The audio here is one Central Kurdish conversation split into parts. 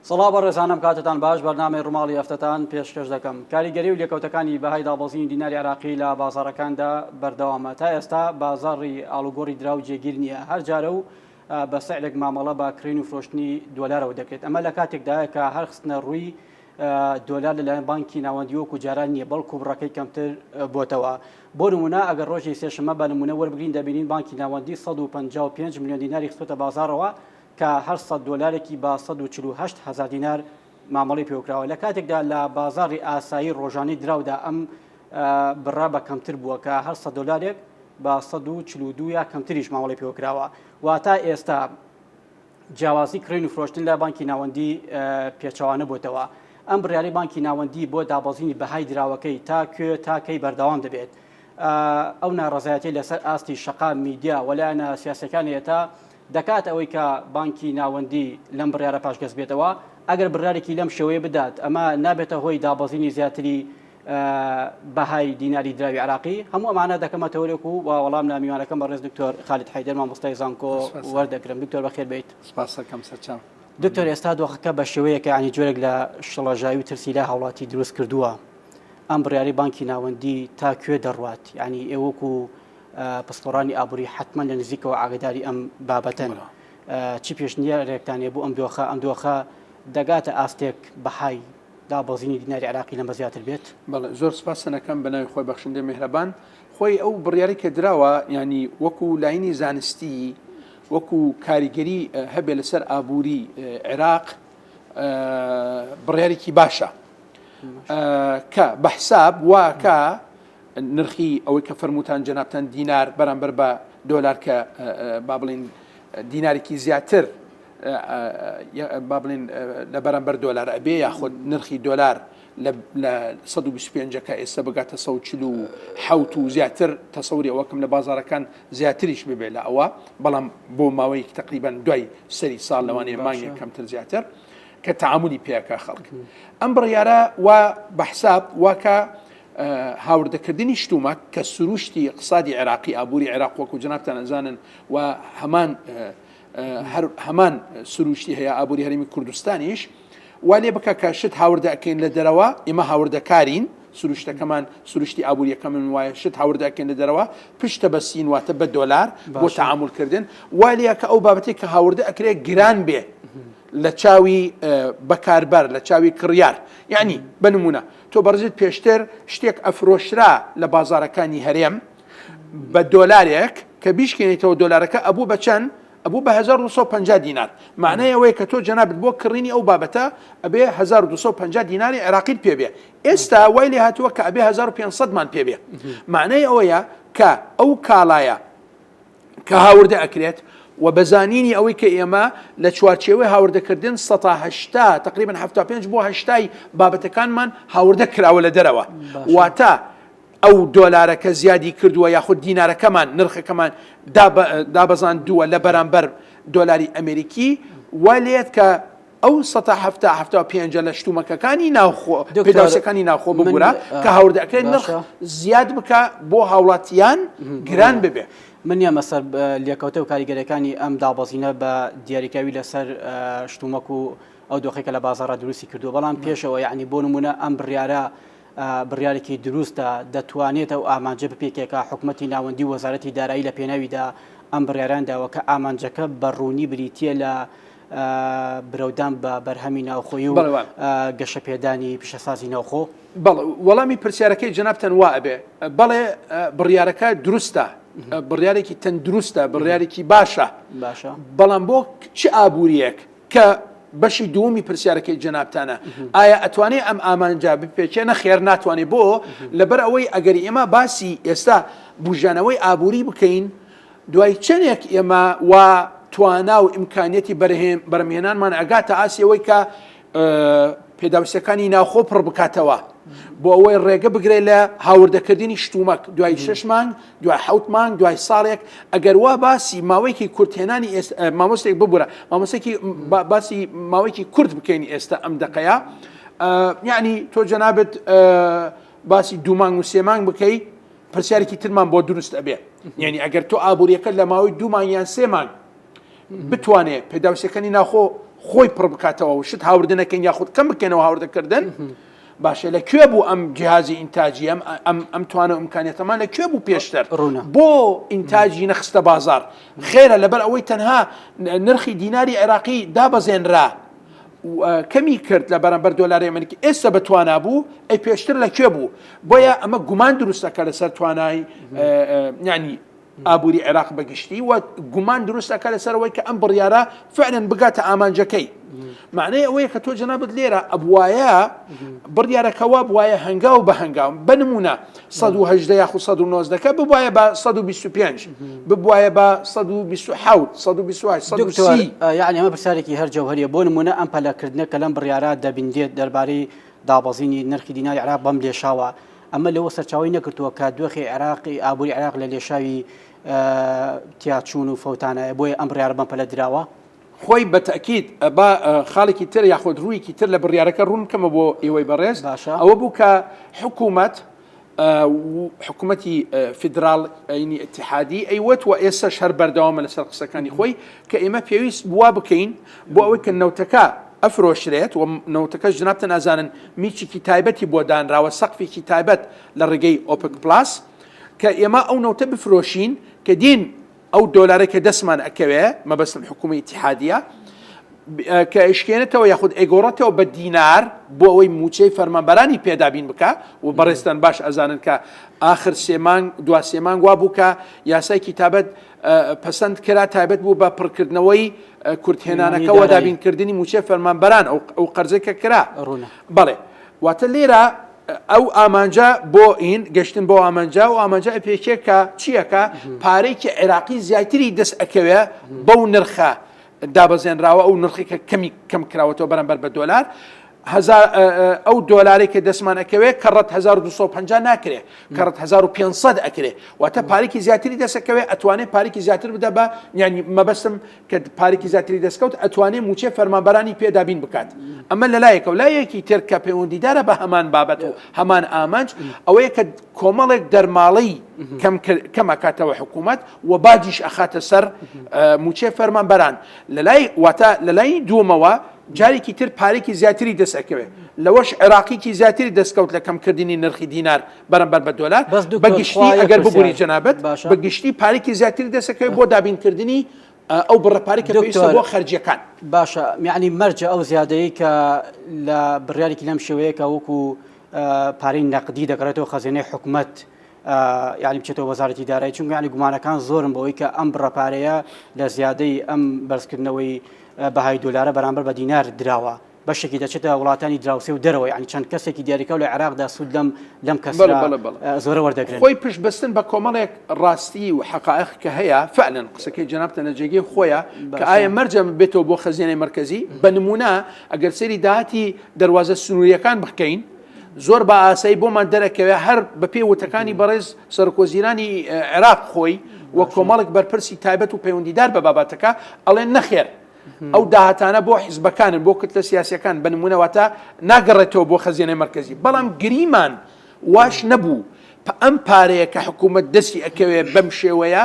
سڵاو بەڕێزانم کاتتان باش بەرنامەی ڕووماڵی هەفتەتان پێشکەش دەکەم کاریگەری و لێکەوتەکانی بەهای دابەزینی دیناری عراقی لە بازاڕەکاندا بەردەوامە تا ئێستا بازاڕی ئاڵوگۆڕی دراو جێگیر نییە هەر جارە و بە سعرێک مامەڵە بە کڕین و فرۆشتنی دۆلارەوە دەکرێت ئەمە لە کاتێکدایە کە هەر خستنە ڕووی دۆلار لەلایەن بانکی ناوەندی وەکو جاران نییە بەڵکو بڕەکەی کەمتر بۆتەوە بۆ نمونە ئەگەر ڕۆژی سێشەممە بە نمونە وەربگرین دەبینین بانکی ناوەندی 155 ملیۆن دیناری خستۆتە بازاڕەوە کە هەر 100 دۆلارێکی بە 148 هەزار دینار مامەڵەی پێوەکراوە لە کاتێکدا لە بازاڕی ئاسایی ڕۆژانەی دراودا ئەم بڕە بە کەمتر بووە کە هەر 100 دۆلارێک بە 142 یا کەمتریش مامەڵەی پێوەکراوە واتە ئێستا جیاوازی کڕین و فرۆشتن لە بانکی ناوەندی پێچەوانە بۆتەوە. ئەم بڕیارەی بانکی ناوەندی بۆ دابەزینی بەهای دراوەکەی تا کوێ تا کەی بەردەوام دەبێت؟ ئەو ناڕەزایەتی لەسەر ئاستی شەقام، میدیا و لایەنە سیاسیەکان هەیە دەکات ئەوەی کە بانکی ناوەندی لەم بڕیارە پاشگەز بێتەوە؟ ئەگەر بڕیارێکی لەم شێوەیە بدات ئەمە نابێتە هۆی دابەزینی زیاتری بەهای دیناری دراوی عراقی هەموو ئەمانە دەکەمە تەوەرێک و وەڵام لە میوانەکەم بەڕێز دکتۆر خالید حەیدەر مامۆستای زانکۆ وەردەگرم دکتۆر بەخێر بیت سپاسەکەم سەرچاو دکتۆر ئێستا دۆخەکە بە شێوەیەکە ینی جۆرێک لە شڵەژاوی و ترسی لای هاوڵاتی دروست کردووە ئەم بڕیاری بانکی ناوەندی تا کوێ دەڕوات ینی ئێوەکو پسپۆڕانی ئابووری حتمما لە نزیکەوە ئاگداری ئەم بابەتەن چی پێشنیارێکتانێ بۆ ئەم دۆخە ئەم دۆخە دەگاتە ئاستێک بەهای دابەزینی دیناری عێراقی لەمە زیاتر بێت؟ بەڵێ زۆر سپاستان ئەکەم بە ناوی خوای بەخشندەی میهرەبان. خۆی ئەو بڕیارەی کە دراوە یانی وەکو لاینی زانستی وەکو کاریگەری هەبێ لەسەر ئابووری عێراق بڕیارێکی باشە کە بە حساب واکە نرخی ئەوەی کە فەرمووتان جەنابتان دینار بەرامبەر بە دۆلار کە با بڵین دینارێکی زیاتر با بڵێن لە بەرامبەر دۆلار ئەبێ یاخود نرخی دۆلار لە 125 کە ئێستا بگاتە 147 و زیاتر تەسەوری ئەوەکەم لە بازارەکان زیاتریش ببێ لە ئەوە بەڵام بۆ ماوەیەک تقریبان دوای سەری ساڵ لەوانەیە مانگێک کەمتر زیاتر کە تعاملی پێکە خەڵک ئەم بڕیارە و بە حساب واکە هاوردەکردنی شتومەک کە سروشتی اقتصادی عێراقی ئابووری عێراق وەکو جنابتان ئەزانن و هەمان هەر هەمان سروشتی هەیە ئابووری هەرێمی کوردستانیش وا لێ بکە کە شت هاوردە ئەکەین لە دەرەوە ئێمە هاوردەکارین سروشتەکەمان سروشتی ئابووریەکەمن وایە شت هاوردە ئەکەین لە دەرەوە پشتە بەسین واتە بە دۆلار بۆ تەعامولکردن وا لێ کە ئەو بابەتێک کە هاوردە ئەکرێ گران بێ لە چاوی بەکاربەر لە چاوی کڕیار یعنی بە نمونە تۆ بەڕزت پێشتر شتێک ئەفرۆشرا لە بازارەکانی هەرێم بە دۆلارێک کە بیشکێنیتەوە دۆلارەکە ئەبوو بە چەند؟ ئەبوو بە 1250 دینار معنای ئەوەیە کە تۆ جەنابت بۆ کڕینی ئەو بابەتە ئەبێ 1250 دیناری عێراقیت پێ بێ ئێستا وای لێ هاتووە کە ئەبێ 1500 مان پێ بێ معنای ئەوەیە کە ئەو کاڵایە کە هاوردە ئەکرێت و بە زانینی ئەوەی کە ئێمە لە چوارچێوەی هاوردەکردن 180 تقریبا 75 بۆ هەشتای بابەتەکانمان هاوردە کراوە لە دەرەوە واتە ئەو دۆلارە کە زیادی کردووە یاخود دینارەکەمان نرخەکەمان دابەزاندووە لە بەرامبەر دۆلاری ئەمریکی وا لێت کە ئەو سەتا هەفتا هەفتا و پێنجە لە شتومەکەکانی ناوخۆ پێداویستەکانی ناوخۆ ببورە کە هاوردەکرێت نرخ زیاد بکە بۆ هاوڵاتیان گران ببێ. من یەمە سەر لێکەوتە و کاریگەریەکانی ئەم دابەزینە بە دیاریکراوی لەسەر شتومەک و ئەو دۆخێکە لە بازاڕا دروستی کردووە بەڵام پێشەوە یعنی بۆ نمونە ئەم بڕیارە بڕیارێکی دروستە، دەتوانێت ئەو ئامانجە بپێکێ کە حکومەتی ناوەندی و وەزارەتی دارایی لە پێناویدا ئەم بڕیارەیان داوە کە ئامانجەکە بە ڕوونی بریتییە لە برەودان بە بەرهەمی ناوخۆیی و گەشەپێدانی پیشەسازی ناوخۆ؟ بەڵێ، وەڵامی پرسیارەکەی جەنابتان وا ئەبێ، بەڵێ بڕیارەکە دروستە، بڕیارێکی تەندروستە، بڕیارێکی باشە، بەڵام بۆ چ ئابوورییەک؟ کە بەشی دووەمی پرسیارەکەی جەنابتانە ئایا ئەتوانێ ئەم ئامانجە بپێکێ نەخێر ناتوانێ بۆ لەبەر ئەوەی ئەگەر ئێمە باسی ئێستا بژانەوەی ئابووری بکەین دوای چەندێک ئێمە وا توانا و ئیمکانیەتی بەرهێن بەرەمهێنانمان ئەگاتە ئاسی ئەوەی کە پێداویستەکانی ناوخۆ پڕ بکاتەوە بۆ ئەوەی ڕێگە بگرێت لە هاوردەکردنی شتومەک دوای شش مانگ دوای حوت مانگ دوای ساڵێک ئەگەر وا باسی ماوەیەکی کورتهێنانی مامۆستێک ببورە مامۆستێکی باسی ماوەیەکی کورت بکەین ئێستا ئەم دقەیە یعنی تۆ جەنابەت باسی دوو مانگ و سێ مانگ بکەی پرسیارێکی ترمان بۆ دروست ئەبێ یعنی ئەگەر تۆ ئابوووریەکە لە ماوەی دوو مانگ یان سێ مانگ بتوانێ پێداویستەکانی ناوخۆ خۆی پڕ بکاتەوە و شت هاوردە نەکەین یاخود کەم بکەینەوە هاوردەکردن باشە لە کوێ بوو ئەم جیهازی ئینتاجی ئەم ئەم ئەم توانە و ئیمکانیەتەمان لە کوێ بوو پێشتر ڕوونە. بۆ ئینتاجی نەخستە بازار خێرە لەبەر ئەوەی تەنها نرخی دیناری عێراقی دابەزێنرا و کەمی کرد لە بەرامبەر دۆلاری ئەمریکی ئێستا بە توانا بوو ئەی پێشتر لە کوێ بوو بۆیە ئەمە گومان دروستەکە لەسەر توانای ینی ئابووری عێراق بە گشتی و گومان دروست ئەکا لەسەر ئەوەی کە ئەم بڕیارە فعلا بگاتە ئامانجەکەی معنای ئەوەیە کە تۆ جەنابت لێرە ئەبوایە بڕیارەکە وا بوایە هەنگاو بە هەنگاو بە نمونە 118 یاخود 119 ببوایە بە 125 ببوایە بە 127 128 130 یعنی ئەمە پرسیارێکی هەر جەوهریە بۆ نمونە ئەم پەلەکردنە کە لەم بڕیارە دەبینرێت دەربارەی دابەزینی نرخی دیناری عێراق بەم لێشاوە ئەمە لەوە سەرچاوەی نەگرتووە کە دۆخی عێراقی ئابووری عێراق لە لێشاوی تیاچوون و فەوتانایە بۆیە ئەم بڕیارە بەم پەلە دراوە. خۆی بە تەئکید با خاڵێکی تر یاخود ڕوویەکی تر لە بڕیارەکە ڕوون بکەمە بۆ ئێوەی بەڕێز باشە. ئەوە بوو کە حکوومەت حکوومەتی فیدراڵ ینی ئیتیحادی ئەیوت و ئێستاش هەر بەردەوامە لەسەر قسەکانی خۆی کە ئێمە پێویست بووە بکەین بۆ ئەوەی کە نەوتەکە ئەفرۆشرێت و نەوتەکەش جنابتان ئەزانن میچێکی تایبەتی بۆ دانراوە سەقفێکی تایبەت لە ڕێگەی ئۆپک پلاس کە ئێمە ئەو نەوتە بفرۆشین کە دین ئەو دۆلارە کە دەستمان ئەکەوێ مەبەستم حکوومی ئیتیحادیە کە ئەشکێنێتەوە یاخود ئەیگۆڕێتەوە بە دینار بۆ ئەوەی موچەی فەرمانبەرانی پێدابین بکە و بەڕێزتان باش ئەزانن کە ئاخر سێمانگ دوا سێمانگ وا بوو کە یاسای کیتابەت پەسەند کرا تایبەت بوو بە پڕکردنەوەی کورتهێنانەکە و دابینکردنی موچەی فەرمانبەران ئەو قەرزەی کە کرا بەڵێ واتە لێرە ئەو ئامانجە بۆ ئین گەشتن بۆ ئامانجە و ئامانجە پێکێ کە چیەکە پارێکی عێراقی زیاتری دەست ئەکەوێ بەو نرخە دابەزێنراوە ئەو نرخی کە کەمی کەم کراوەتەوە بەرامبەر بە دۆلار هەزار ئەو دۆلارەی کە دەستمان ئەکەوێ کەڕەت 1250 ناکرێ کەڕەت 1500 ئەکرێ واتە پارێکی زیاتری دەسەکەوێ ئەتوانێت پارێکی زیاتر بدە بە ینی مەبەستم کە پارێکی زیاتری دەستکەوت ئەتوانێ موچێ فەرمانبەرانی پێدابین بکات ئەمە لەلایەکە و لایەکی تر کە پەیوەندیدارە بە هەمان بابەت و هەمان ئامانج ئەوەیە کە کۆمەڵێک دەرماڵەی کەم کەمەکاتەوە حکوومەت و باجیش ئەخاتە سەر موچێ فەرمانبەران لەلای واتە لەلای دووەمەوە جارێکی تر پارێکی زیاتری دەست ئەکەوێت لەوەش عێراقیکی زیاتری دەستکەوت لە کەمکردنی نرخی دینار بەرامبەر بە دۆلار بەس دکتۆر بەگشتی خوا یەک ئەگەر ببوری پرسیار جەنابت باشە بەگشتی پارێکی زیاتری دەستەکەوێت بۆ دابینکردنی ئەو بڕە پارەی کە پێویستە دکتۆر بۆ خەرجیەکان. باشە یعنی مەرجە ئەو زیادەیە کە لە بڕیارێکی لەم شێوەیە کە وەکو پارەی نەقدی دەگەڕێتەوە خەزێنەی حکومەت یانی بچێتەوە وەزارەتی دارایی چونکە یانی گومانەکان زۆرن بەوەی کە ئەم بڕە پارەیە لە زیادەی ئەم بەرزکردنەوەی بەهای دۆلارە بەرامبەر بە دینار دراوە بەشێکی دەچێتە وڵاتانی دراوسێ و دەرەوە یانی چەند کەسێکی دیاریکراو لە عێراقدا سوود لەم لەم کەسرە زۆرە وەردەگرن. خۆی پشت بەستن بە کۆمەڵێک ڕاستی و حەقائق کە هەیە فعلا قسەکەی جەنابتان لە جێگەی خۆیە کە ئایا مەرجە بێتەوە بۆ خەزێنەی مەرکەزی بە نمونە ئەگەر سەیری داهاتی دەروازە سنووریەکان بکەین زۆر بە ئاسایی بۆمان دەرەکەوێت هەر بەپێی وتەکانی بەڕێز سەرۆکوەزیرانی عێراق خۆی و کۆمەڵێک بەرپرسی تایبەت و پەیوەندیدار بە بابەتەکە ئەڵێن نەخێر ئەو داهاتانە بۆ حیزبەکانن بۆ کتلە سیاسەکان بە نمونەوەتە ناگەڕێتەوە بۆ خەزێنەی مەرکەزی بەڵام گریمان واش نەبوو ئەم پارەیە کە حکوومەت دەستی ئەکەوێ بەم شێوەیە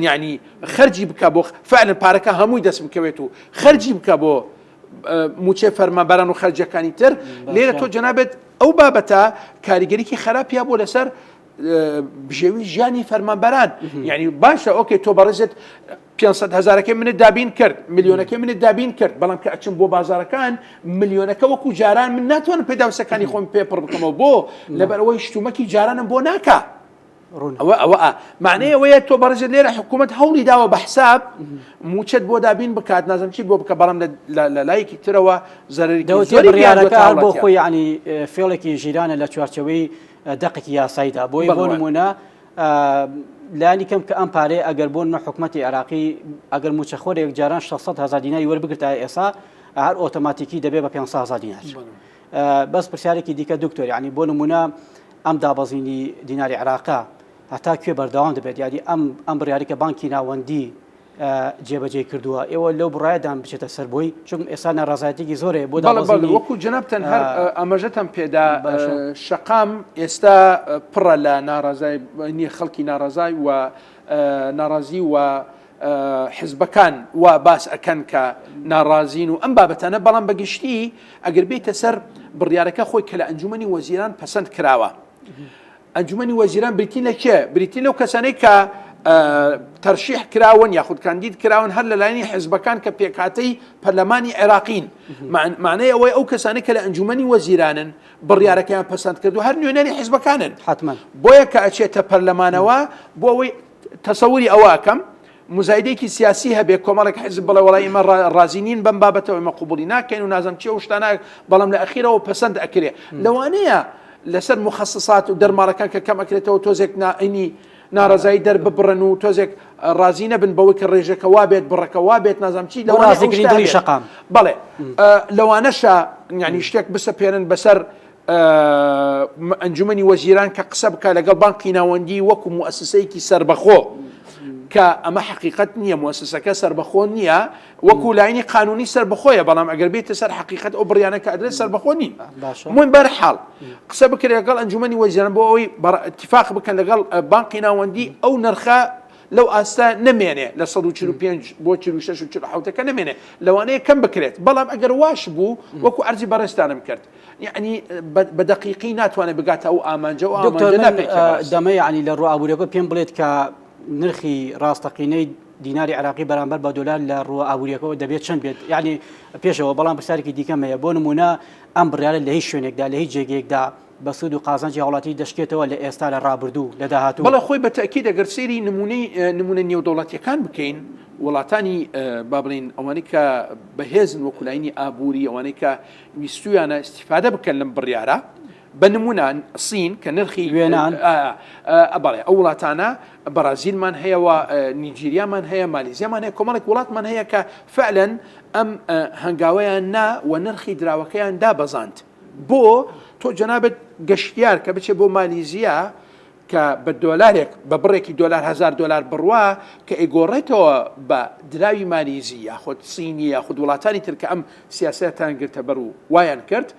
ینی خەرجی بکە بۆ فعلن پارەکە هەمووی دەست بکەوێت و خەرجی بکە بۆ موچەی فەرمانبەران و خەرجەکانی تر لێرە تۆ جەنابێت ئەو بابەتە کاریگەریکی خراپیا بۆ لەسەر بژێوی ژیانی فەرمانبەران یعنی باشە ئۆکەی تۆ بەڕێزت 500 هزارەکەی منت دابین کرد ملیۆنەکەی منت دابین کرد بەڵام کە ئەچم بۆ بازارەکان ملیۆنەکە وەکو جاران من ناتوانم پێداویستەکانی خۆم پێ پڕ بکەمەوە بۆ لەبەرەوەی شتومەکی جارانم بۆ ناکە ئەوە ئەوە ئا معنی ئەوەیە تۆ بەڕێزت لێرە حکوومەت هەوڵی داوە بە حساب موچەت بۆ دابین بکات نازم چیت بۆ بکە بەڵام لە لایەکی ترەوە زەرەرێکی دەوتێ زۆری بڕیارەکە گەیاندووەتە هەر بۆ هاوڵاتیان. خۆی یعنی فێڵێکی ژیرانە لە چوارچێوەی دەقێکی یاساییدا بۆیە بۆ بەڵێ. نمونە لانی کەم کە ئەم پارەیە ئەگەر بۆ نمونە حکومەتی عێراقی ئەگەر موچەخۆرێک جاران 600 هزار دیناری وەربگرتایە ئێسا هەر ئۆتۆماتیکی دەبێ بە 500 هزار دینار بەس پرسیارێکی دیکە دکتۆر یعنی بۆ نمونە ئەم دابەزینی دیناری عێراقە هەتا کوێ بەردەوام دەبێت یاری ئەم ئەم بڕیاری کە بانکی ناوەندی جێبەجێ کردووە ئێوە لەو بڕایدان بچێتە سەر بۆی چون ئێستا ناڕازایەتێکی زۆرێ بۆ دابەزینی وەکو جەنابتان هەر ئاماژەتان پێدا شەقام ئێستا پڕە لە ناڕازای نیە خەڵکی ناڕازای و ناڕازی و حزبەکان وا باس ئەکەن کە ناڕازین و ئەم بابەتانە بەڵام بەگشتی ئەگەر بێتە سەر بڕیارەکە خۆی کە لە ئەنجومەنی وەزیران پەسەند کراوە ئەنجومەنی وەزیران بریتین لە کێ؟ بریتین لەو کەسانەی کە تەرشیح کراون یاخود کاندید کراون هەر لەلایەنی حزبەکان کە پێکهاتەی پەرلەمانی عێراقین معنای ئەوەی ئەو کەسانەی کە لە ئەنجومەنی وەزیرانن بڕیارەکەیان پەسەند کردو هەر نوێنەری حزبەکانن حتمما بۆیە کە ئەچێتە پەرلەمانەوە بۆ ئەوەی تەسەوری ئەوە ئەکەم مزایدەیەکی سیاسی هەبێ کۆمەڵێک حزب بڵێ وەڵای ئێمە ڕازی نین بەم بابەتەوە ئێمە قوبوڵی ناکەین و نازم چی ئەو شتانە بەڵام لە ئەخیرەوە پەسەند ئەکرێ لەوانەیە لەسەر مخصصات و دەرماڵەکان کە کەم ئەکرێتەوە تۆزێک نائینی ناڕەزایی دەرببڕن و تۆزێک ڕازی نەبن بەوەی کە ڕێژەکە وا بێت بڕەکە وا بێت نازم چی لەوانەیە ئەو ڕازیکردنی شتە دڵی هەبێت. شەقام. بەڵێ لەوانەشە یعنی شتێک بسەپێنن بەسەر ئەنجومەنی وەزیران کە قسە بکە لەگەڵ بانقی ناوەندی وەکو موسسەیەکی سربەخۆ کە ئەمە حقیقت نییە موسسەکە سربەخۆ نییە وەکو لاینی قانونی سربەخۆیە بەڵام ئەگەر بێتە سەر حقیقت ئەو بڕیانە کە ئەدرێت سربەخۆ نین من بەرحاڵ قسە بکرێت لەگەڵ ئەنجومەنی وەزیران بۆ ئەوەی اتفاق بکەن لەگەڵ بانقی ناوەندی ئەو نرخە لەو ئاستە نەمێنێ لە 145 بۆ 46 و 47ەکە نەمێنێ لەوانەیە کەم بکرێت بەڵام ئەگەر واش بوو وەکو ئەرزی بەڕێستانم کرد یەعنی بە دەقیقی ناتوانێت بگاتە ئەو ئامانجە و دکتۆر ئامانجە من ناپێکێ بەڕێز. دەمە یعنی لە ڕوو ئابووریەکە پێم بڵێت کە نرخی ڕاستەقینەی دیناری عراقی بەرامبەر بە دۆلار لە ڕووە ئابووریەکەەوە دەبێت چەند بێت یعنی پێشەوە بەڵام پرسیارێکی دیکەم هەیە بۆ نمونە ئەم بڕیارە لە هیچ شوێنێکدا لە هیچ جێگەیەکدا بە سوود و قازانجی هاوڵاتی دەشکێتەوە لە ئێستا لە ڕابردوو لە داهاتوو بەڵێ خۆی بە تەئکید ئەگەر سەیری نمونەی نمونە نێودەوڵەتیەکان بکەین وڵاتانی با بڵێین ئەوانەی کە بەهێزن وەکو لاینی ئابووری ئەوانەی کە ویستویانە ئیستیفادە بکەن لەم بڕیارە بە نمونە سین کە نرخی وێنان بەڵێ ئەو وڵاتانە بەرازیلمان هەیە و نیجیریامان هەیە مالیزیامان هەیە کۆمەڵێک وڵاتمان هەیە کە فعلەن ئەم هەنگاوەیان نا و نرخی دراوەکەیان دابەزاند بۆ تۆ جەنابت گەشتیار کە بچێ بۆ مالیزیا کە بە دۆلارێک بە بڕێکی دۆلار هەزار دۆلار بڕوا کە ئەیگۆڕێتەوە بە دراوی مالیزی یاخود سینی یاخود وڵاتانی تر کە ئەم سیاسەتان گرتە بەر و وایان کرد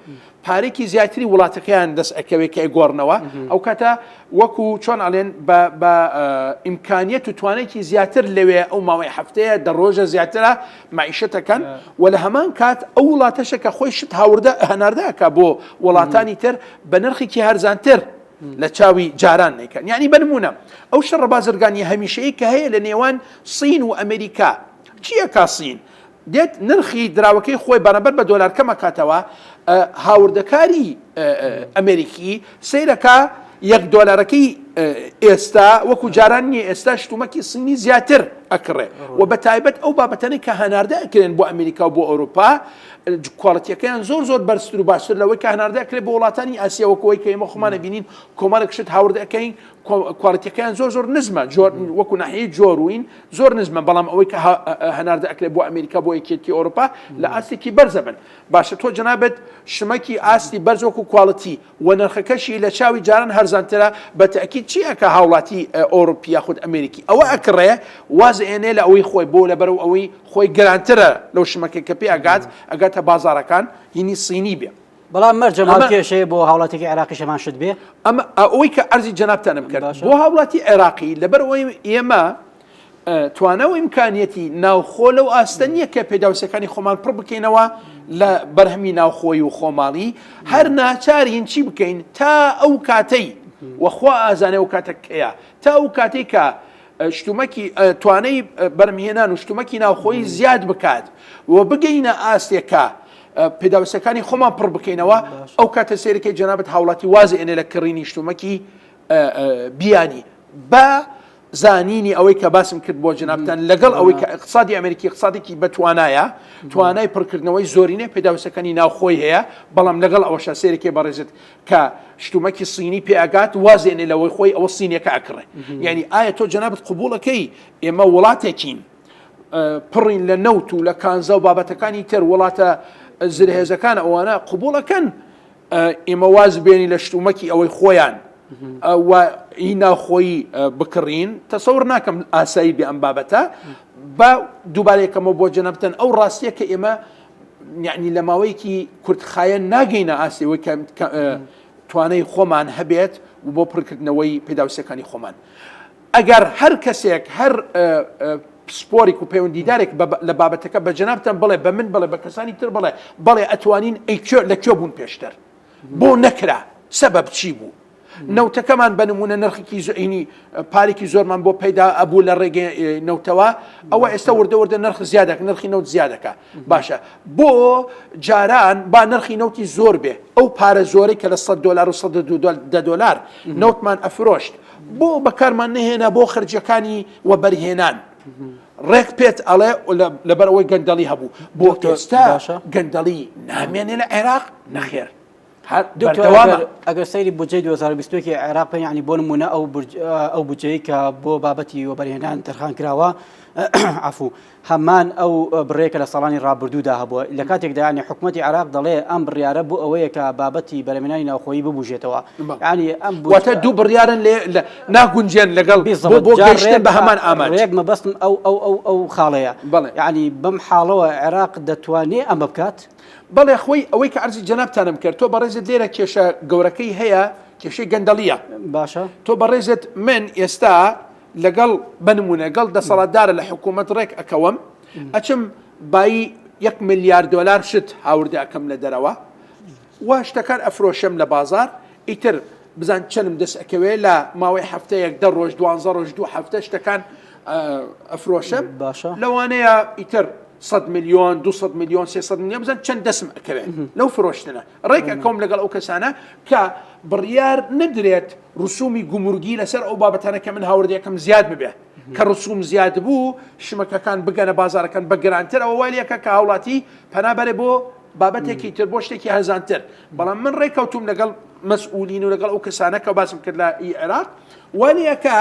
پارێکی زیاتری وڵاتەکەیان دەست ئەکەوێت کە ئەیگۆڕنەوە ئەو کاتە وەکو چۆن ئەڵێن بە ئیمکانیەت و توانێکی زیاتر لەوێ ئەو ماوەی هەفتەیە دە ڕۆژە زیاترە مەعیشەتەکەن و لە هەمان کات ئەو وڵاتەشە کە خۆی شت هاوردە هەناردەکە بۆ وڵاتانی تر بە نرخێکی هەرزانتر لە چاوی جاران نەیکەن یعنی بە نمونە ئەو شەڕە بازرگانی هەمیشەیی کە هەیە لە نێوان سین و ئەمریکا چیەکا سین دێت نرخی دراوەکەی خۆی بەرامبەر بە دۆلار کەمەکاتەوە هاوردەکاری ئەمریکی سەیرەکە یەک دۆلارەکەی ئێستا وەکو جاران نییە ئێستا شتومەکی سینی زیاتر ئەکڕێ و بە تایبەت ئەو بابەتەنەی کە هەناردە ئەکرێن بۆ ئەمریکا و بۆ ئەوروپا quality ەکەیان زۆر زۆر بەرزتر و باشتر لەوەی کە هەناردە ئەکرێت بۆ وڵاتانی ئاسیا وەکو ئەوەی کە ئێمە خۆمان ئەبینین کۆمەڵێک شت هاوردە ئەکەین quality ەکەیان زۆر زۆر نزمە جۆر وەکو ناحیەی جۆروین زۆر نزمە بەڵام ئەوەی کە هەناردە ئەکرێت بۆ ئەمریکا بۆ یەکێتی ئەوروپا لە ئاستێکی بەرزە بن باشە تۆ جەنابت شمەکی ئاستی بەرز وەکو quality و نرخەکەشی لە چاوی جاران هەرزانترە بە تەئکید چی ئەکا هاوڵاتی ئەوروپی یاخود ئەمریکی ئەوە ئەکڕێ واز ئێنێ لە ئەوەی خۆی بۆ لەبەرەو ئەوەی خۆی گرانترە لەو شمەکەی کە پێ ئەگات ئەگاتە بازاڕەکان هینی سینی بێ. بەڵام مەرجە ئەم کێشەیە بۆ هاوڵاتیکی عێراقیش هەمان شت بێ؟ ئەمە ئەوەی کە عەرزی جەنابتانم کرد بۆ هاوڵاتی عێراقی لەبەر ئەوەی ئێمە توانا و ئیمکانیەتی ناوخۆ لەو ئاستە نییە کە پێداویستەکانی خۆمان پڕ بکەینەوە لە بەرهەمی ناوخۆی و خۆماڵی هەر ناچارین چی بکەین تا ئەو کاتەی وەخوا ئازانێ ئەو کاتە کەیە تا ئەو کاتەی کە شتومەکی توانەی بەرهەمهێنان و شتومەکی ناوخۆیی زیاد بکات و بگەینە ئاستێکە پێداویستەکانی خۆمان پڕ بکەینەوە ئەو کاتە سێرەکەی جەنابەت هاوڵاتی واز ئێنێ لە کڕینی شتومەکی بیانی بە زانینی ئەوەی کە باسم کرد بۆ جەنابتان لەگەڵ ئەوەی کە اقتصادی ئەمریکی اقتصادێکی بەتوانایە توانای پڕکردنەوەی زۆرینەی پێداویستەکانی ناوخۆی هەیە بەڵام لەگەڵ ئەوەشا سێرەکەی بەڕێزت کە شتومەکی سینی پێ ئەگات وازێنێ لەوەی خۆی ئەوە سینیەکە ئەکڕێ یعنی ئایا تۆ جەنابت قبوڵەکەی ئێمە وڵاتێکین پڕین لە نەوت و لە کانزا و بابەتەکانی تر وڵاتە زرهێزەکان ئەوانە قبوڵەکەن ئێمە واز بێنی لە شتومەکی ئەوەی خۆیان و هی ناوخۆیی بکڕین تەسەور ناکەم ئاسایی بێ ئەم بابەتە بە دووبارەیەکەمەوە بۆ جەنابتان ئەو ڕاستیە کە ئێمە یعنی لە ماوەیەکی کورتخایەن ناگەینە ئاستی ئەوەی کە توانای خۆمان هەبێت و بۆ پڕکردنەوەی پێداویستەکانی خۆمان ئەگەر هەر کەسێک هەر. پسپۆریک و پەیوەندیدارێک لە بابەتەکە بە جەنابتان بڵێ بە من بڵێ بە کەسانی تر بڵێ بەڵێ ئەتوانین ئەی کوێ لە کوێ بوون پێشتر بۆ نەکرا سەبەب چی بوو؟ نەوتەکەمان بە نمونە نرخێکی زۆینی پارێکی زۆرمان بۆ پەیدا ئەبوو لە ڕێگەی نەوتەوە ئەوە ئێستا وردە وردە نرخ زیادەک نرخی نەوت زیادەکە باشە بۆ جاران با نرخی نەوتی زۆر بێ ئەو پارە زۆرەی کە لە 100 دلار و 100 دلار نەوتمان ئەفرۆشت بۆ بەکارمان نەهێنا بۆ خرجەکانی وەبەرهێنان ڕێک پێت ئەڵێ لەبەر ئەوەی گەندەڵی هەبوو بۆ ئێستا گەندەڵی نامێنێ لە عێراق نەخێر دکتۆر ئەگەر سەیری بودجەی 2021 عێراق بکەین یعنی بۆ نمونە ئەو ئەو بودجەی کە بۆ بابەتی وەبەرهێنان تەرخان کراوە عفو هەمان ئەو بڕێکە لە ساڵانی ڕابردوودا هەبووە لە کاتێکدا ینی حکوومەتتی عێراق دەڵێ ئەم بڕیارە بۆ ئەوەیە کە بابەتی بەرەمێنانی ناوخۆیی ببوژێتەوە ینی ئەم واتە دوو بڕیارن لێ ناگونجێن لەگەڵ بۆ گەیشتن بە هەمان ئامانج ڕێک مەبەستم ئەو ئەو ئەو ئەو خاڵەیە بەڵێ یعنی بەم حاڵەوە عێراق دەتوانێ ئەمە بکات بەڵێ خۆی ئەوەی کە عەرزی جەنابتانم کرد تۆ بەڕێزت لێرە کێشە گەورەکەی هەیە کێشەی گەندەڵیە باشە تۆ بەڕێزت من ئێستا لەگەڵ بنمونە گەڵ دەسەڵاتدارە لە حکوومەت ڕێک ئەکەوم ئەچم بایی یەک ملیار دۆلار شت هاوردە ئەکەم لە دەرەوە و شتەکان ئەفرۆشم لە بازار ئیتر بزان چەنم دەست ئەکەوێ لە ماوەی هەفتەیەک دە ڕۆژ دوانزە ڕۆژ دوو هەفتە شتەکان ئەفرۆشم باشە لەوانەیە ئیتر 100 میلیۆن 200 میلیۆن 300 میلیۆن بزان چەند دەسم ئەکەوێت لەو فرۆشتنە ڕێک ئەکەوم لەگەڵ ئەو کەسانە کە بڕیار نەدرێت ڕسومی گومرگی لەسەر ئەو بابەتانە کە من هاوردەکەم زیاد ببێ کە ڕسوم زیاد بوو شمەکەکان بگەنە بازارەکان بە گرانتر ئەوە وای لەکە کە هاوڵاتی پەنا بەرێ بۆ بابەتێکی تر بۆ شتێکی هەزانتر بەڵام من ڕێککەوتوم لەگەڵ مەسئولین و لەگەڵ ئەو کەسانە کە باسم کرد لە ئی عێراق وەلیەکە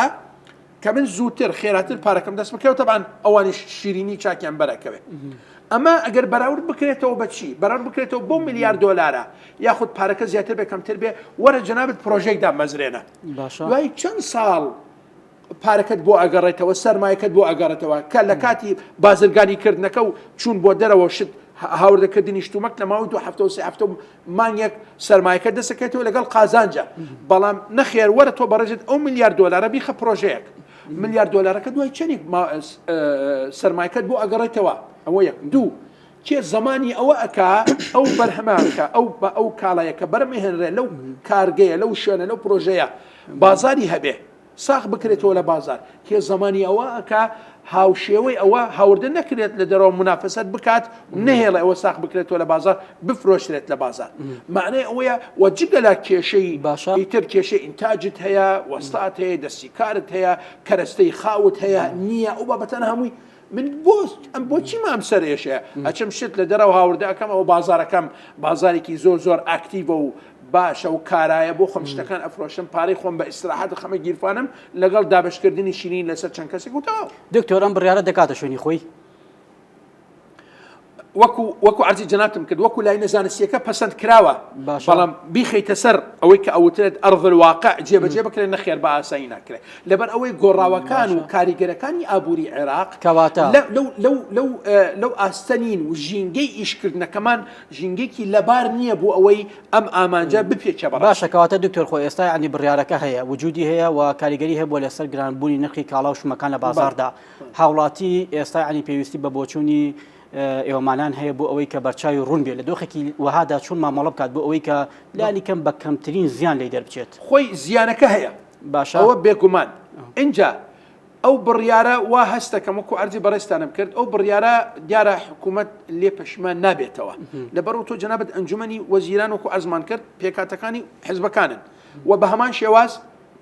کە من زووتر خێراتر پارەکەم دەست بکەوە تەبان ئەوانیش شیرینی چاکیان بەرەکەوێت ئەمە ئەگەر بەراورد بکرێتەوە بەچی بەراورد بکرێتەوە بۆ میلیارد دۆلارە یاخود پارەکە زیاتر بێ کەمتر بێ وەرە جەنابت پرۆژێک دامەزرێنە دوای چەند ساڵ پارەکەت بۆ ئەگەڕێتەوە سەرمایەکەت بۆ ئەگەڕێتەوە کە لە کاتی بازرگانی کردنەکە و چوون بۆ دەرەوە شت هاوردەکردنی شتومەک لە ماوەی دو هەفتە و سێ هەفتە و مانگێک سەرمایەکە دەسەکەێتەوە لەگەڵ قازانجە بەڵام نەخێر وەرە تۆ بەڕێزت ئەو میلیارد دۆلارە بیخە پرۆژەیەک میلیارد دۆلارەکە دوای چەندێک سەرمایەکەت بۆ ئەگەڕێتەوە ئەوە یەک دوو کێ زەمانی ئەوە ئەکا ئەو بەرهەمە کە ئەو بە ئەو کاڵایە کە بەرهەمهێنرێ لەو کارگەیە لەو شوێنە لەو پرۆژەیە بازاری هەبێ ساغ بکرێتەوە لە بازار کێ زەمانی ئەوە ئەکا هاوشێوەی ئەوە هاوردە نەکرێت لە دەرەوە منافەسەت بکات نەهێڵێ ئەوە ساغ بکرێتەوە لە بازار بفرۆشرێت لە بازار معنای ئەوەیە و جگە لە کێشەی باشە ئیتر کێشەی ئینتاجت هەیە وەستات هەیە دەستی کارت هەیە کەرەستەی خاوت هەیە نییە ئەو بابەتانە هەمووی من بۆ ئەم بۆچی مام سەرێشەیە ئەچم شت لە دەرەوە هاوردە ئەەکەم ئەوە بازارەکەم بازارێکی زۆر زۆر ئاکتیڤە و باشە و کارایە بۆ خۆم شتەکان ئەفرۆشم پارەی خۆم بە ئیسراحەت خەمە گیرفانم لەگەڵ دابشکردنی شیرین لەسەر چەند کەسێک و تەواو. دکتۆر ئەم بڕیارە دەکاتە شوێنی خۆی؟ وەکو وەکو عەرزی جەنابتم کرد وەکو لاینە زانستیەکە پەسەند کراوە باشە. بەڵام بیخەیتە سەر ئەوەی کە ئەوترێت ئەرض الواقع جێبەجێ بکرێت نەخێر بە ئاسایی ناکرێت لەبەر ئەوەی گۆڕاوەکان و کاریگەرەکانی ئابووری عێراق کەواتە لەو لەو لەو لەو ئاستە نین و ژینگەی ئیشکردنەکەمان ژینگەیەکی لەبار نییە بۆ ئەوەی ئەم ئامانجە بپێکێ بەڕاستی. باشە کەواتە دکتۆر خۆ ئێستا یانی بڕیارەکە هەیە وجودی هەیە و کاریگەری هەبووە لەسەر گرانبوونی نرخی کاڵا و شمەکان لە بازاڕدا هاوڵاتی ئێستا یانی پێویستی بە بۆچوونی ئێوەمانان هەیە بۆ ئەوەی کە بەرچاوی ڕوون بێت لە دۆخێکی وەهادا چۆن مامەڵە بکات بۆ ئەوەی کە لانی کەم بە کەمترین زیان لێی دەربچێت. خۆی زیانەکە هەیە باشە ئەوە بێگومان ئینجا ئەو بڕیارە وا هەستەکەم وەکو عەرزی بەڕێزتانم کرد ئەو بڕیارە دیارە حکوومەت لێ پەشیمان نابێتەوە لەبەر تۆ جەنابت ئەنجومەنی وەزیران وەکو عەرزمان کرد پێکهاتەکانی حزبەکانن و بە هەمان شێواز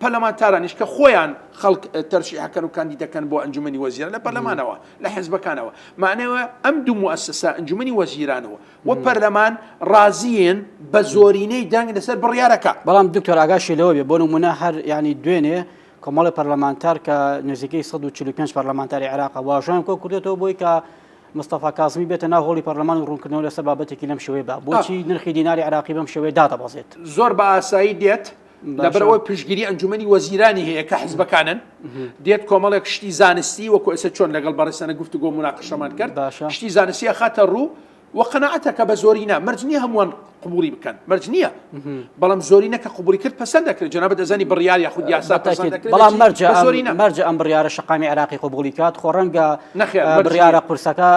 پەرلەمانتارانیش کە خۆیان خەڵک تەرشیحەکەن و کاندیدەکەن بۆ ئەنجومەنی وەزیران لە پەرلەمانەوە لە حزبەکانەوە معنەوە ئەم دوو موئەسەسە ئەنجومەنی وەزیرانەوە و پەرلەمان ڕازیین بە زۆرینەی دەنگ لەسەر بڕیارەکە. بەڵام دکتۆر ئاگاشی لەوە بێ بۆ نمونە هەر یانی دوێنێ کۆمەڵی پەرلەمانتار کە نزیکەی 145 پەرلەمانتاری عێراقە واژۆیان کۆ کردێتەوە بۆی کە مستەفا کازمی بێتە ناو هۆڵی پەرلەمان و ڕوونکردنەوە لەسەر بابەتێکی لەم شێوەیە با بۆچی نرخی دیناری عێراقی بەم شێوەیە دادەبەزێت زۆر بە ئاسایی دێت لەبەرئەوەی پشتگیری ئەنجومەنی وەزیرانی هەیە کە حزبەکانن دێت کۆمەڵێک شتی زانستی وەکو ئێستا چۆن لەگەڵ بەڕێزتانە گفتوگۆ مناقشەمان کرد باشە شتی زانستی ئەخاتە ڕوو. و قەناعەتە کە بە زۆرینە، مەرج نییە هەمووان قبوڵی بکەن، مەرج نییە، بەڵام زۆرینە کە قبوڵی کرد پەسەند دەکرێت، جەنابت دەزانی بڕیار یاخود یاسا پەسەند دەکرێت، بەڵام مەرجە مەرجە ئەم بڕیارە شەقامی عێراقی قبوڵی کات، خۆ ڕەنگە بڕیارە قورسەکە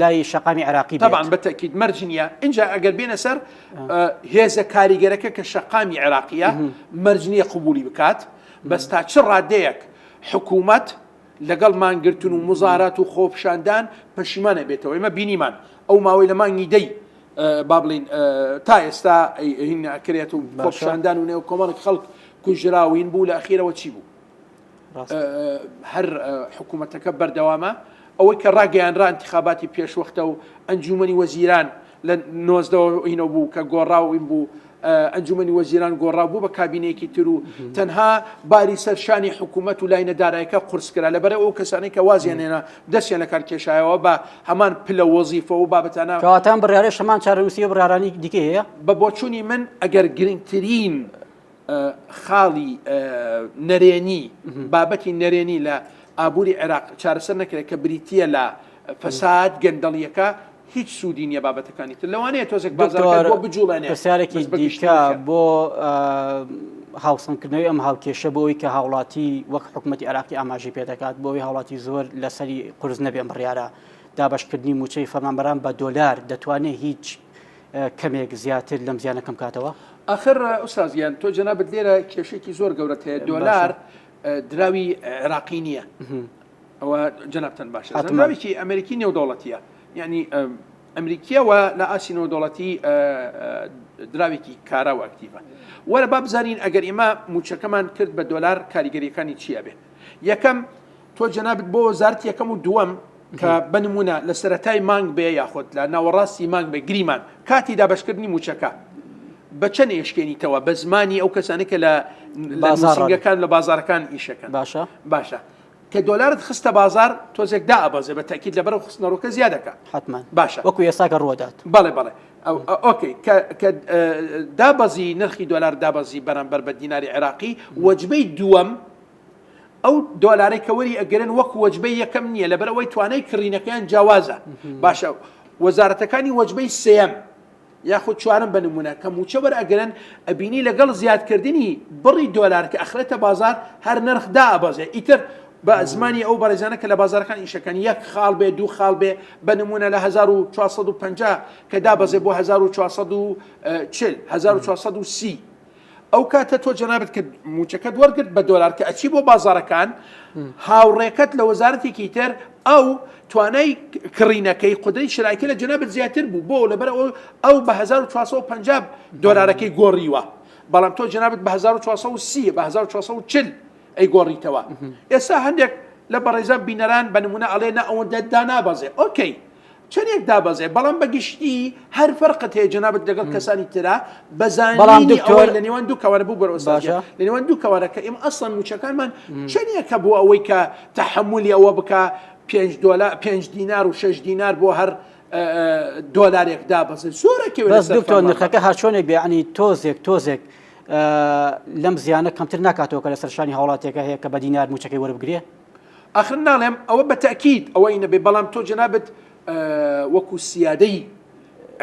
لای شەقامی عێراقی بێت. تەبعەن بە تەئکید مەرج نییە، ئینجا ئەگەر بێنە سەر هێزە کاریگەرەکە کە شەقامی عێراقییە، مەرج نییە قبوڵی بکات، بەس تا چ ڕادەیەک حکوومەت لەگەڵ مانگرتن و موزاهەرات و خۆپیشاندان پەشیمان ئەبێتەوە ئێمە بینیمان ئەو ماوەی لە مانگی دەی با بڵین تا ئێستا هین ئەکرێت و خۆپیشاندان و نێو کۆمەڵێک خەڵک کوژراوین بوو لە ئەخیرەوە چی بوو هەر حکوومەتەکە بەردەوامە ئەوەی کە ڕاگەیانرا انتخاباتی پێشوەختە و ئەنجومەنی وەزیران لە نۆزدەوە هینەوە بوو کە گۆڕا و این بوو ئەنجومەنی وەزیران گۆڕا بوو بە کابینەیەکی تر و تەنها باری سەر شانی حکوومەت و لاینە دارایەکە قورس کرا لەبەر ئەو کەسانەی کە وازیان هێنا دەستیان لەکار کێشایەوە بە هەمان پلە وەزیفە و بابەتانە. کەواتە ئەم بڕیارەش هەمان چارەنووسی ئەو بڕیارانەی دیکەی هەیە؟ بە بۆچوونی من ئەگەر گرنگترین خاڵی نەرێنی بابەتی نەرێنی لە ئابووری عێراق چارەسەر نەکرێت کە بریتییە لە فەساد گەندەڵیەکە هیچ سوودی نییە بابەتەکانی تر لەوانەیە تۆزێک بازاڕەکە بۆ بجوڵێنێ پرسیارێکی دیکە بۆ هاوسەنگکردنەوەی ئەم هاوکێشە بۆ ئەوی کە هاوڵاتی وەک حکوومەتتی عراقی ئاماژەی پێدەکات بۆ ئەوی هاوڵاتی زۆر لەسەری قرس نەبێ ئەم بڕیارە دابشکردنی موچەی فەرمانبەران بە دۆلار دەتوانێت هیچ کەمێک زیاتر لەم زیانە کەم کاتەوە؟ ئاخر ئوستاز گیان تۆ جەنابت لێرە کێشێکی زۆر گەورەت هەیە دۆلار دراوی عێراقی نییە ئەوە جەنابتان باشە دراوێکی ئەمریکی نێودەوڵەتیە یعنی ئەمریکیەوە لە ئاسی نێودەوڵەتی دراوێکی کارا و ئەکتیڤە وەرە با بزانین ئەگەر ئێمە موچەکەمان کرد بە دۆلار کاریگەریەکانی چییە بێ یەکەم تۆ جەنابت بۆ وەزارەتی یەکەم و دووەم کە بە نمونە لە سەرەتای مانگ بێ یاخود لە ناوەڕاستی مانگ بێ گریمان کاتی دابشکردنی موچەکە بە چەند ئێشکێنیتەوە بە زمانی ئەو کەسانە کە لە بازارەکان لە بازارەکان ئیشەکەن باشە باشە کە دۆلارت خستە بازار تۆزێک دائەبەزێ بە تاکیید لەبەر خستنەڕۆکە زیادەکە حتمما باشە وەکو ئێستا کە ڕوەدات بەڵێ بەڵێ ئۆکەی کە دابەزی نرخی دۆلار دابەزی بەرامبەر بە دیناری عێراقی وەجبەی دووەم ئەو دۆلارەی کە وەری ئەگرن وەکو وەجبەی یەکەم نییە لەبەر ئەوەی توانای کڕینەکەیان جیاوازە باشە وەزارەتەکانی وەجبەی سێیەم یاخود چوارم بە نمونە کە موچە وەرئەگرن ئەبینی لەگەڵ زیادکردنی بڕی دۆلار کە ئەخرێتە بازار هەر نرخ دائەبەزێ ئیتر بە زمانی ئەو بەڕێزانە کە لە بازارەکان ئیشەکەن یەک خاڵ بێ دوو خاڵ بێ بە نمونە لە 1450 کە دابەزێ بۆ 1440 1430 ئەو کاتە تۆ جەنابت کە موچەکەت وەرگرت بە دۆلار کە ئەچی بۆ بازارەکان هاوڕێکەت لە وەزارەتێکی تر ئەو توانای کڕینەکەی قودرەی شرایکە لە جەنابت زیاتر بوو بۆ لەبەر ئەو ئەو بە 1450 دۆلارەکەی گۆڕیوە بەڵام تۆ جەنابت بە 1430 بە 1440 ئەی گۆڕیتەوە ئێستا هەندێک لە بەڕێزان بینەران بە نمونە ئەڵێ نە ئەوەندە دانابەزێ ئۆکەی چەنێک دابەزێ بەڵام بە گشتی هەر فەرقت هەیە جەنابت لەگەڵ کەسانی ترا بە زانینی ئەوەی لە نێوان دوو کەوانە بوو بەرەو باشە لە نێوان دوو کەوانە کە ئێمە ئەسڵەن مووچەکانمان چەنێکە بۆ ئەوەی کە تەحەمولی ئەوە بکە 5 دۆلار 5 دینار و 6 دینار بۆ هەر دۆلارێک دابەزێ زۆرە کەوێ بەس دکتۆر نرخەکە هەرچۆنێک بێ ینی تۆزێک تۆزێک لەم زیانە کەمتر ناکاتەوە کە لەسەر شانی هاوڵاتیەکە هەیە کە بە دینار مووچەکەی وەربگرێ ئاخر ناڵێم ئەوە بە تەئکید ئەوەی نەبێ بەڵام تۆ جەنابت وەکو سیادەی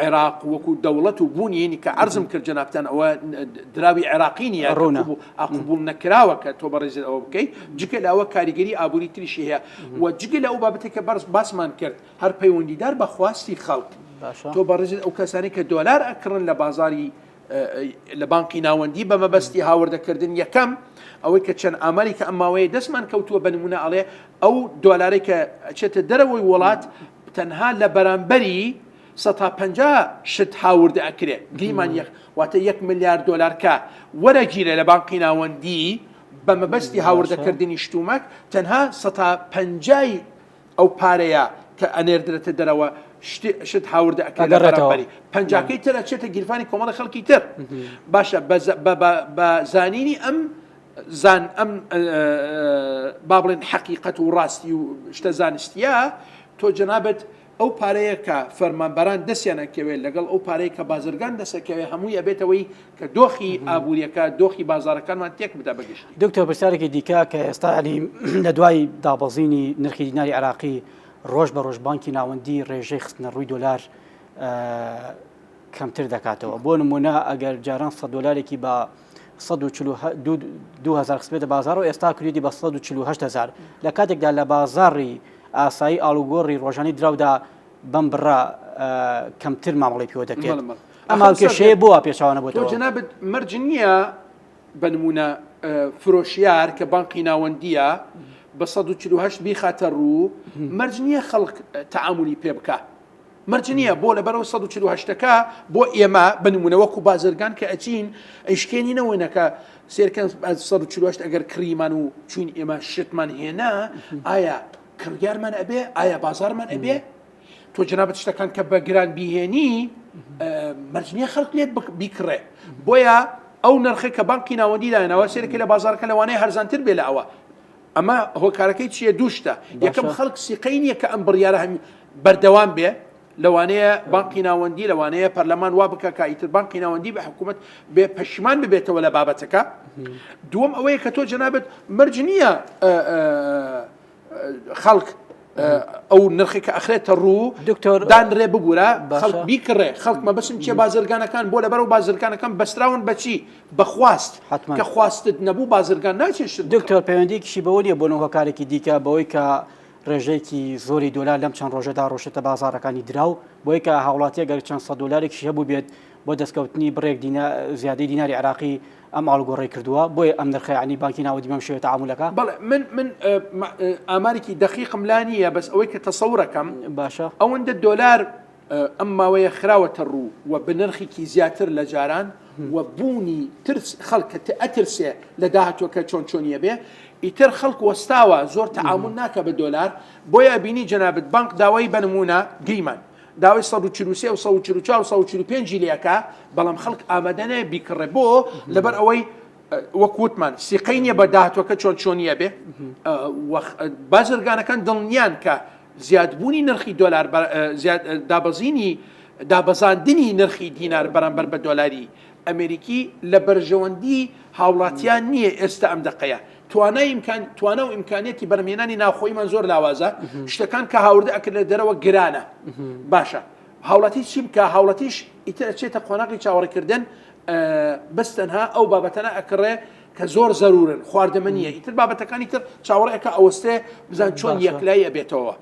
عێراق وەکو دەوڵەت و بوونی کە عەرزم کرد جەنابتان ئەوە دراوی عێراقی نییە ڕوونە قبوڵ نەکراوە کە تۆ بەڕێزت ئەوە بکەیت جگە لە ئەوە کاریگەری ئابووری تریشی هەیە و جگە لە ئەو بابەتێک کە بەرز باسمان کرد هەر پەیوەندیدار بە خواستی خەڵک تۆ بەڕێزت ئەو کەسانی کە دۆلار ئەکڕن لە بازاری لە بانقی ناوەندی بە مەبەستی هاوردەکردن یەکەم ئەوەی کە چەند ئاماری کە ئەم ماوەیە دەستمان کەوتووە بە نمونە ئەڵێ ئەو دۆلارەی کە ئەچێتە دەرەوەی وڵات تەنها لە بەرامبەری 150 شت هاوردە ئەکرێ گریمان یەک واتە یەک ملیار دۆلار کە وەرەگیرێ لە بانقی ناوەندی بە مەبەستی هاوردەکردنی شتومەک تەنها 150 ئەو پارەیە کە ئەنێردرێتە دەرەوە شت هاوردە ئەکرێت لە بەرامبەری پەنجاکەی تر ئەچێتە گیرفانی کۆمەڵی خەڵکی تر باشە بە زانینی ئەم زان ئەم با بڵێن حەقیقەت و ڕاستی و شتە زانستیە تۆ جەنابەت ئەو پارەیە کە فەرمانبەران دەستیان ئەکەوێت لەگەڵ ئەو پارەیە کە بازرگان دەسەکەوێت هەمووی ئەبێتەوەی کە دۆخی ئابووریەکە دۆخی بازارەکانمان تێک بدا بەگشتی. دکتۆر پرسیارێکی دیکە کە ئێستا ینی لە دوای دابەزینی نرخی دیناری عێراقی ڕۆژ بە ڕۆژ بانکی ناوەندی ڕێژەی خستنە ڕووی دۆلار. کەمتر دەکاتەوە بۆ نمونە ئەگەر جاران 100 دلارێکی بە 142 هزار خستبێتە بازار و ئێستا کردی بە 148 هزار لە کاتێکدا لە بازاڕی ئاسایی ئاڵوگۆڕی ڕۆژانی دراودا بەم بڕە کەمتر مامەڵی پێوە دەکرێت ئەم هاوکێشەیە بۆ پێچوانە بۆ جەنابت مەرج نییە بە نمونە فرۆشیار کە بانقی ناوەندیە بە 148 بیخاتە ڕوو مەرج نییە خەڵک تەعاملی پێ بکە مەرج نییە بۆ لەبەرەوە 148ەکە بۆ ئێمە بە نمونە وەکو بازرگان کە ئەچین ئەیشکێنینەوە نەکە سێرکەن 148 ئەگەر کڕیمان و چوین ئێمە شتمان هێنا ئایا کڕیارمان ئەبێ ئایا بازارمان ئەبێ تۆ جەنابت شتەکان کە بە گران بیهێنی مەرج نییە خەڵک لێت بیکڕێ بۆیە ئەو نرخێک کە بانکی ناوەندی دایانەوە سێرەکە لە بازارەکە لەوانەیە هەرزانتر بێ لە ئەوە ئەمە هۆکارەکەی چییە دووشتە یەکەم خەڵک سیقەی نییە کە ئەم بڕیارە هەم بەردەوام بێ لەوانەیە بانقی ناوەندی لەوانەیە پەرلەمان وا بکە کە ئیتر بانقی ناوەندی بە حکوومەت بێ پەشیمان ببێتەوە لە بابەتەکە دووەم ئەوەیە کە تۆ جەنابەت مەرج نییە خەڵک ئەو نرخی کە ئەخرێتە ڕوو دکتۆر دانرێ ببوورە خەڵک بیکڕێ خەڵک مەبەسم چیە بازرگانەکان بۆ لەبەرەوە بازرگانەکان بەستراون بەچی بەخواست کە خواستت نەبوو بازرگان ناچێشت دکتۆر پەیوەندیکیشی بەوە نیە بۆ هۆکارێکی دیکە بەوەی کە ڕێژەیەکی زۆری دۆلار لەم چەند ڕۆژەدا ڕۆشتە بازاڕەکانی دراو بۆی کە هاوڵاتیە گەر چەند سەد دۆلارێکیش هەبوو بێت بۆ دەستکەوتنی بڕێک دینا زیادەی دیناری عێراقی ئەم ئاڵوگۆڕەی کردووە بۆیە ئەم نرخە یانی بانکی ناوەندی بەم شێوەیە تەعامولەکە. بەڵێ من من ئامارێکی دەقیقم لا نییە بەس ئەوەی کە تەسەورەکەم باشە ئەوەندە دۆلار ئەم ماوەیە خراوەتە ڕوو و بە نرخێکی زیاتر لە جاران و بوونی ترس خەڵک کە ئەترسێ لە داهاتووەکە چۆن چۆنیە بێ ئیتر خەڵک وەستاوە زۆر تەعامول ناکە بە دۆلار بۆیە بینی جەنابت بانق داوای بە نموونە گریمان داوای 143 و 144 و 145 ی لێ ئەکا بەڵام خەڵک ئامادە نایە بیکڕێ بۆ لەبەر ئەوەی وەک وتمان سیقەی نییە بە داهاتوەکە چۆن چۆنیە بێ بازرگانەکان دڵنیان کە زیادبوونی نرخی دۆلار دابەزینی دابەزاندنی نرخی دینار بەرامبەر بە دۆلاری ئەمریکی لە بەرژەوەندی هاوڵاتیان نییە ئێستا ئەم دەقەیە توانای ئیمکان توانا و ئیمکانیەتی بەرهەمهێنانی ناوخۆیمان زۆر لاوازە شتەکان کە هاوردە ئەکرد لە دەرەوە گرانە باشە هاوڵاتی چی بکە هاوڵاتیش ئیتر ئەچێتە قۆناغی چاوەڕێکردن بەس تەنها ئەو بابەتەنە ئەکڕێ کە زۆر زەرورن خواردەمەنیە ئیتر بابەتەکانی تر چاوەڕێکە ئەوەستێ بزان چۆن یەکلایی ئەبێتەوە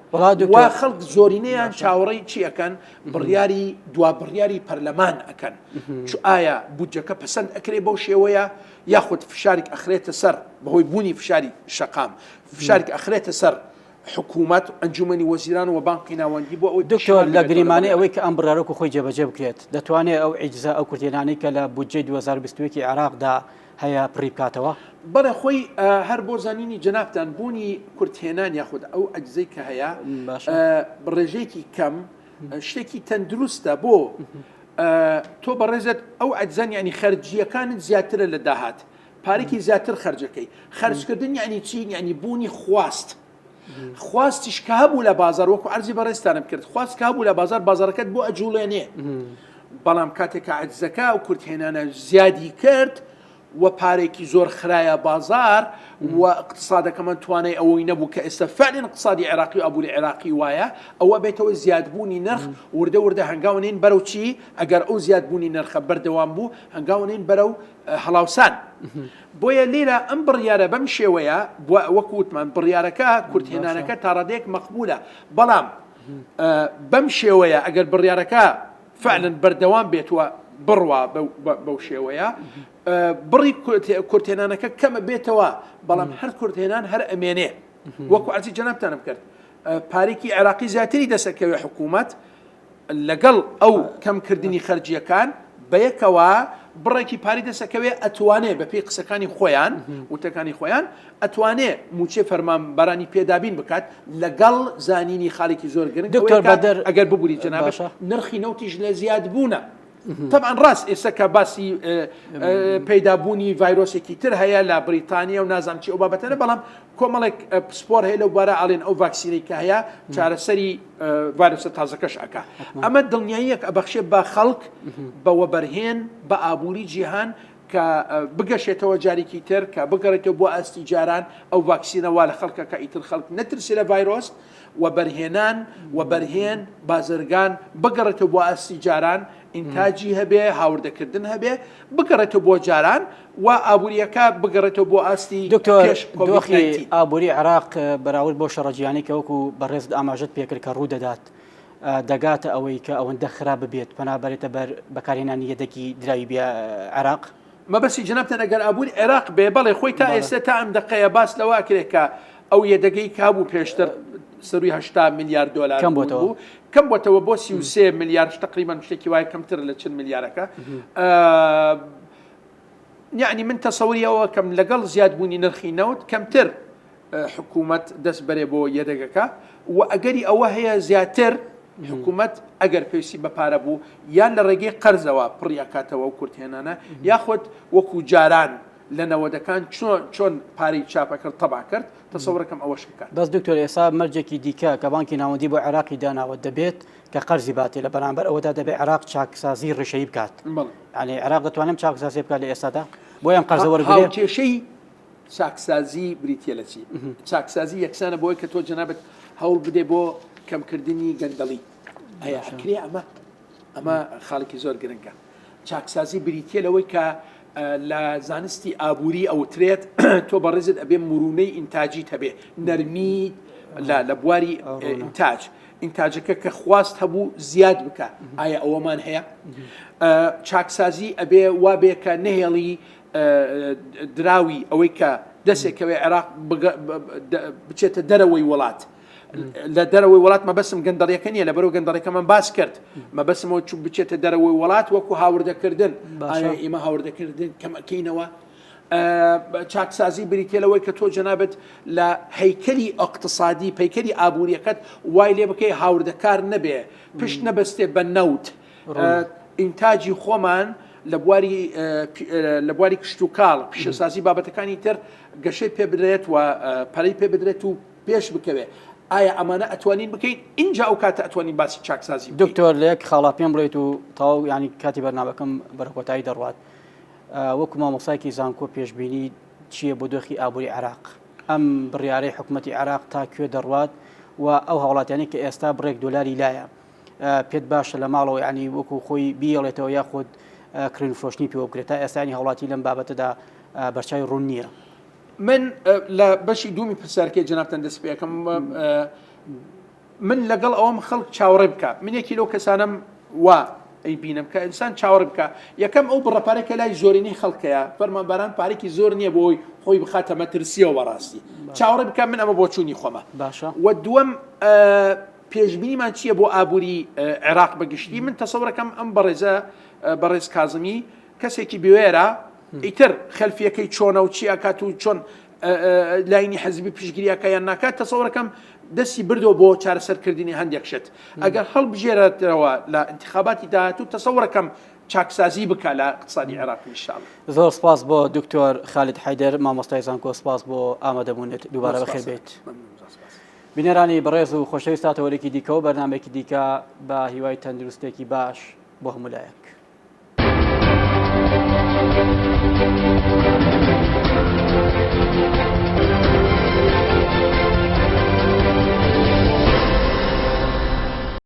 وا خەڵک زۆرینەیان چاوەڕێی چی ئەکەن بڕیاری دوا بڕیاری پەرلەمان ئەکەن چ ئایا بودجەکە پەسەند ئەکرێ بەو شێوەیە یاخود فشارێک ئەخرێتە سەر بەهۆی بوونی فشاری شەقام فشارێک ئەخرێتە سەر حکوومەت ئەنجومەنی وەزیران و بانقی ناوەندی بۆ ئەوەی دکتۆر لە گریمانەی ئەوەی کە ئەم بڕیارە وەکو خۆی جێبەجێ بکرێت دەتوانێت ئەو عیجزە ئەو کورتهێنانەی کە لە بودجەی 2021 ی عێراقدا هەیە پڕی بکاتەوە؟ بەڵێ خۆی هەر بۆ زانینی جەنابتان بوونی کورتهێنان یاخود ئەو عەجزەی کە هەیە ڕێژەیەکی کەم شتێکی تەندروستە بۆ تۆ بەڕێزت ئەو عەجزەن یعنی خەرجییەکانت زیاترە لە داهات پارێکی زیاتر خەرجەکەی خەرجکردن یعنی چی یعنی بوونی خواست خواستیش کە هەبوو لە بازار وەکو عەرزی بەڕێزتانم کرد خواست کە هەبوو لە بازار بازارەکەت بۆ ئەجوڵێنێ بەڵام کاتێک کە عەجزەکە و کورتهێنانە زیادی کرد و پارێکی زۆر خرایە بازار و اقتصادەکەمان توانای ئەوەی نەبوو کە ئێستا فعلێن اقتصادی عێراقی و ئابووری عێراقی وایە ئەوە بێتەوە زیادبوونی نرخ وردە وردە هەنگاونین بەرەو چی ئەگەر ئەو زیادبوونی نرخە بەردەوام بوو هەنگاونین بەرەو هەڵاوسان بۆیە لێرە ئەم بڕیارە بەم شێوەیە وەکو وتمان بڕیارەکە کورتهێنانەکە تاڕادەیەک مەقبولە بەڵام بەم شێوەیە ئەگەر بڕیارەکە فعلا بەردەوام بێت و بڕوا بەو شێوەیە بڕی کورتهێنانەکە کەمە بێتەوە بەڵام هەر کورتهێنان هەر ئەمێنێ وەکو عەرزی جەنابتانم کرد پارێکی عێراقی زیاتری دەسەکەوێ حکوومەت لەگەڵ ئەو کەمکردنی خەرجییەکان بەیەکەوە بڕێکی پارەی دەستەکەوێ ئەتوانێ بەپێی قسەکانی خۆیان وتەکانی خۆیان ئەتوانێ موچەی فەرمانبەرانی پێ دابین بکات لەگەڵ زانینی خاڵێکی زۆر گرنگ دکتۆر بەدر ئەگەر ببوری جەنابت نرخی نەوتیش لە زیاد بوونە طبعا ڕاست ئێستا کە باسی پەیدابوونی ڤایرۆسێکی تر هەیە لە بریتانیا و نازانم چی ئەو بابەتەنە بەڵام کۆمەڵێک پسپۆر هەیە لەو بارە ئاڵێن ئەو ڤاکسینەی کە هەیە چارەسەری ڤایرۆسە تازەکەش ئەکا ئەمە دڵنیاییەک ئەبەخشێ بە خەڵک بە وەبەرهێن بە ئابووری جیهان. کە بگەشێتەوە جارێکی تر کە بگەڕێتەوە بۆ ئاستی جاران ئەو ڤاکسینە وا لە خەڵکە کە ئیتر خەڵک نەترسێ لە ڤایرۆس وەبەرهێنان وەبەرهێن بازرگان بگەڕێتەوە بۆ ئاستی جاران ئینتاجی هەبێ هاوردەکردن هەبێ بگەڕێتەوە بۆ جاران و ئابووریەکە بگەڕێتەوە بۆ ئاستی دکتۆر پێش دۆخی کۆڤید-19. ئابووری عێراق بەراورد بەو شەڕە جیهانی کە وەکو بەڕێزت ئاماژەت پێکرد کە ڕوو دەدات دەگاتە ئەوەی کە ئەوەندە خراپ ببێت پەنا بەرێتە بەر بەکارهێنانی یەدەکی دراوی بێ عێراق؟ مەبەستی جەنابتان ئەگەر ئابووری عێراق بێ بەڵێ خۆی تا ئێستا تا ئەم دەقەیە باس لەوە ئەکرێ کە ئەو یەدەگەی کە هەبوو پێشتر سەروی 80 میلیارد دلار کەم بۆتەوە بوو کەم بۆتەوە بۆ 33 میلیارد تقریبا شتێکی وای کەمتر لە 40 میلیارەکە یعنی من تەسەوری ئەوە کەم لەگەڵ زیادبوونی نرخی نەوت کەمتر حکوومەت دەست بەرێ بۆ یەدەگەکە و ئەگەری ئەوە هەیە زیاتر حکوومەت ئەگەر پێویستی بە پارە بوو یان لە ڕێگەی قەرزەوە پڕی ئەکاتەوە و کورتهێنانە یاخود وەکو جاران لە نەوەدەکان چۆن چۆن پارەی چاپە کرد تەبع کرد تەسەورەکەم ئەوەش بکات. بەس دکتۆر ئێستا مەرجێکی دیکە کە بانکی ناوەندی بۆ عێراقی داناوە دەبێت کە قەرزی باتێ لە بەرامبەر ئەوەدا دەبێت عێراق چاکسازی ڕیشەیی بکات بەڵێ. یانی عێراق دەتوانێت چاکسازی بکات لە ئێستادا بۆ ئەم قەرزە وەربگرێ؟ هاوکێشەی چاکسازی بریتیە لە چی؟ چاکسازی یەکسانە بۆی کە تۆ جەنابت هەوڵ بدەی بۆ کەمکردنی گەندەڵی. ئایا ئەکرێ ئەمە؟ ئەمە خاڵێکی زۆر گرنگە. چاکسازی بریتیە لەوەی کە لە زانستی ئابووری ئەوترێت تۆ بەڕێزت ئەبێ مرونەی ئینتاجیت هەبێ، نەرمی لە بواری ئینتاج. ئینتاجەکە کە خواست هەبوو زیاد بکە. ئایا ئەوەمان هەیە؟ چاکسازی ئەبێ وابێ کە نەهێڵی دراوی ئەوەی کە دەسێکەوێ عێراق بچێتە دەرەوەی وڵات لە دەرەوەی وڵات مەبەسم گەندەڵیەکە نییە لە بەرەو گەندەڵەکەمان باس کرد مەبەسمەوە چوو بچێتە دەرەوەی وڵات وەکو هاوردەکردن باشە ئێمە هاوردەکردن کەمەکەینەوە چاکسازی بریتە لەوەی کە تۆ جەنابەت لە هەیکەلی ئەقتصادی پەیکەری ئابوووریەکەت وای لێ بکەی هاوردەکار نەبێ پشت نەبەستێ بە نەوت ئینتاجی خۆمان لە بواری لە بواری کشتوکاڵ پیشەسازی بابەتەکانی تر گەشەی پێ بدرێت و پەرەی پێ بدرێت و پێش بکەوێت ئایا ئەمانە ئەتوانین بکەین اینجا ئەو کاتە ئەتوانین باسی چاکسازی بکەین. دکتۆر لە یەک خاڵا پێم بڵێیت و تەواو یانی کاتی بەرنامەکەم بەرە کۆتایی دەڕوات وەکو مامۆستایەکی زانکۆ پێشبینی چییە بۆ دۆخی ئابووری عێراق ئەم بڕیارەی حکوومەتی عێراق تا کوێ دەڕوات و ئەو هاوڵاتیانی کە ئێستا بڕێک دۆلاری لایە پێت باشە لە ماڵەوە یانی وەکو خۆی بیەڵێتەوە یاخود کڕین فرۆشتنی پێوە بکرێت تا ئێستا ینی هاوڵاتی لەم بابەتەدا بەرچاوی ڕوون نییە. من لە بەشی دوومی پرسیارکەی جەنابتان دەست پێ ئەکەم من لەگەڵ ئەوەم خەڵک چاوەڕێ بکە من یەکی لەو کەسانم وا ئەیبینم کە ئینسان چاوەڕێ بکە یەکەم ئەو بڕە پارەی کە لای زۆرینەی خەڵکەیە فەرمانبەران پارێکی زۆر نییە بۆی خۆی بخاتە مەترسیەوە بەڕاستی چاوەڕێ بکە من ئەمە بۆچوونی خۆمە باشە و دووەم پێشبینیمان چییە بۆ ئابووری عێراق بە گشتی؟ من تەسەورەکەم ئەم بەڕێزە بەڕێز کازمی کەسێکی بوێرە ئیتر خەلفیەکەی چۆنە و چی ئەکات و چۆن لاینی حەزبی پشگیریەکە یان ناکات تەسەورەکەم دەستی بردەوە بۆ چارەسەرکردنی هەندێک شت ئەگەر هەڵبژێرێتەوە لە انتخاباتی داهاتوو تەسەورەکەم چاکسازی بکە لە اقتصادی عێراق ان شاء الله. زۆر سپاس بۆ دکتۆر خالید حەیدەر مامۆستای زانکۆ سپاس بۆ ئامادەبوونت دووبارە بەخێر بێیت. بینەرانی بەڕێز و خۆشەویست تا تەوەرێکی دیکە و بەرنامەیەکی دیکە بە هیوای تەندروستێکی باش بۆ هەموو لایەک.